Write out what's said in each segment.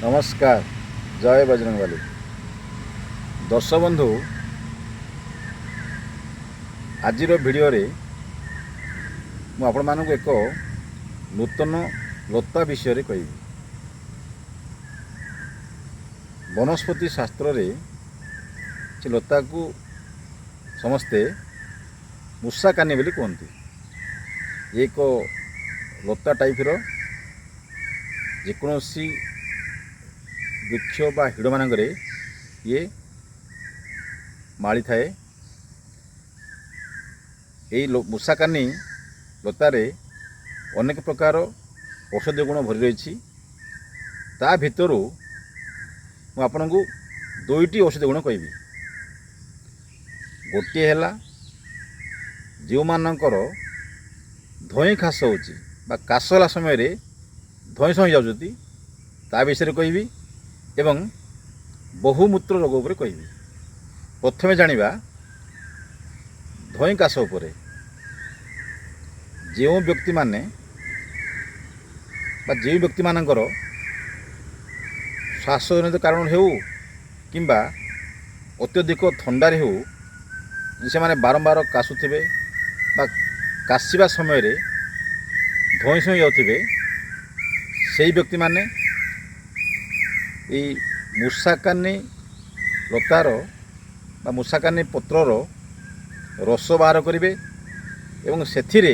ନମସ୍କାର, ଜୟ ବଜରଙ୍ଗବାଲି। ଦର୍ଶକ ବନ୍ଧୁ, ଆଜିର ଭିଡ଼ିଓରେ ମୁଁ ଆପଣମାନଙ୍କୁ ଏକ ନୂତନ ଲତା ବିଷୟରେ କହିବି। ବନସ୍ପତି ଶାସ୍ତ୍ରରେ ସେ ଲତାକୁ ସମସ୍ତେ ମୂଷାକାନି ବୋଲି କୁହନ୍ତି। ଏକ ଲତା ଟାଇପ୍ର, ଯେକୌଣସି ବୃକ୍ଷ ବା ହିଡ଼ମାନଙ୍କରେ ଇଏ ମାଳିଥାଏ। ଏଇ ମୂଷାକାନି ଲତାରେ ଅନେକ ପ୍ରକାର ଔଷଧୀୟ ଗୁଣ ଭରି ରହିଛି। ତା ଭିତରୁ ମୁଁ ଆପଣଙ୍କୁ ଦୁଇଟି ଔଷଧୀୟ ଗୁଣ କହିବି। ଗୋଟିଏ ହେଲା, ଯେଉଁମାନଙ୍କର ଧଇଁ କାଶ ହେଉଛି ବା କାଶ ହେଲା ସମୟରେ ଧଇଁ ସଇଁ ଯାଉଛନ୍ତି, ତା ବିଷୟରେ କହିବି ଏବଂ ବହୁମୂତ୍ର ରୋଗ ଉପରେ କହିବି। ପ୍ରଥମେ ଜାଣିବା ଧଇଁ କାଶ ଉପରେ। ଯେଉଁ ବ୍ୟକ୍ତିମାନେ ବା ଯେଉଁ ବ୍ୟକ୍ତିମାନଙ୍କର ଶ୍ୱାସଜନିତ କାରଣ ହେଉ କିମ୍ବା ଅତ୍ୟଧିକ ଥଣ୍ଡାରେ ହେଉ, ସେମାନେ ବାରମ୍ବାର କାଶୁଥିବେ ବା କାଶିବା ସମୟରେ ଧଇଁ ସଇଁ ଯାଉଥିବେ, ସେଇ ବ୍ୟକ୍ତିମାନେ ଏଇ ମୂଷାକାନି ଲତାର ବା ମୂଷାକାନି ପତ୍ରର ରସ ବାହାର କରିବେ ଏବଂ ସେଥିରେ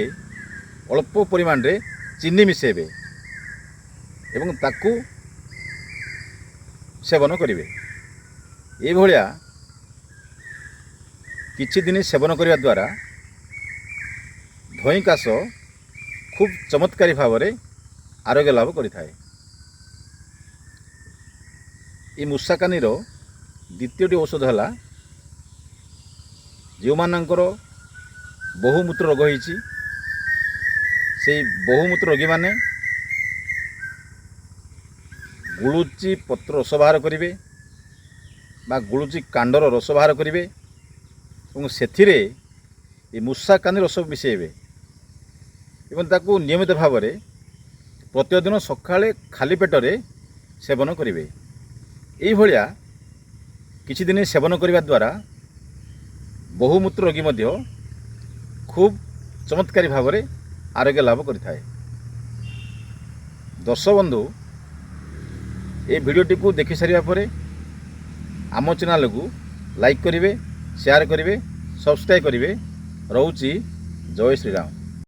ଅଳ୍ପ ପରିମାଣରେ ଚିନି ମିଶାଇବେ ଏବଂ ତାକୁ ସେବନ କରିବେ। ଏଇଭଳିଆ କିଛି ଦିନ ସେବନ କରିବା ଦ୍ୱାରା ଧଇଁ କାଶ ଖୁବ୍ ଚମତ୍କାରୀ ଭାବରେ ଆରୋଗ୍ୟ ଲାଭ କରିଥାଏ। ଏ ମୂଷାକାନିର ଦ୍ୱିତୀୟଟି ଔଷଧ ହେଲା, ଯେଉଁମାନଙ୍କର ବହୁମୂତ୍ର ରୋଗ ହେଇଛି, ସେଇ ବହୁମୂତ୍ର ରୋଗୀମାନେ ଗୁଳୁଚି ପତ୍ର ରସ ବାହାର କରିବେ ବା ଗୁଳୁଚି କାଣ୍ଡର ରସ ବାହାର କରିବେ ଏବଂ ସେଥିରେ ଏ ମୂଷାକାନି ରସ ମିଶାଇବେ ଏବଂ ତାକୁ ନିୟମିତ ଭାବରେ ପ୍ରତିଦିନ ସକାଳେ ଖାଲି ପେଟରେ ସେବନ କରିବେ। ଏଇଭଳିଆ କିଛି ଦିନ ସେବନ କରିବା ଦ୍ୱାରା ବହୁମୂତ୍ର ରୋଗୀ ମଧ୍ୟ ଖୁବ୍ ଚମତ୍କାରୀ ଭାବରେ ଆରୋଗ୍ୟ ଲାଭ କରିଥାଏ। ଦର୍ଶକ ବନ୍ଧୁ, ଏ ଭିଡ଼ିଓଟିକୁ ଦେଖି ସାରିବା ପରେ ଆମ ଚ୍ୟାନେଲକୁ ଲାଇକ୍ କରିବେ, ସେୟାର କରିବେ, ସବସ୍କ୍ରାଇବ୍ କରିବେ। ରହୁଛି, ଜୟ ଶ୍ରୀରାମ।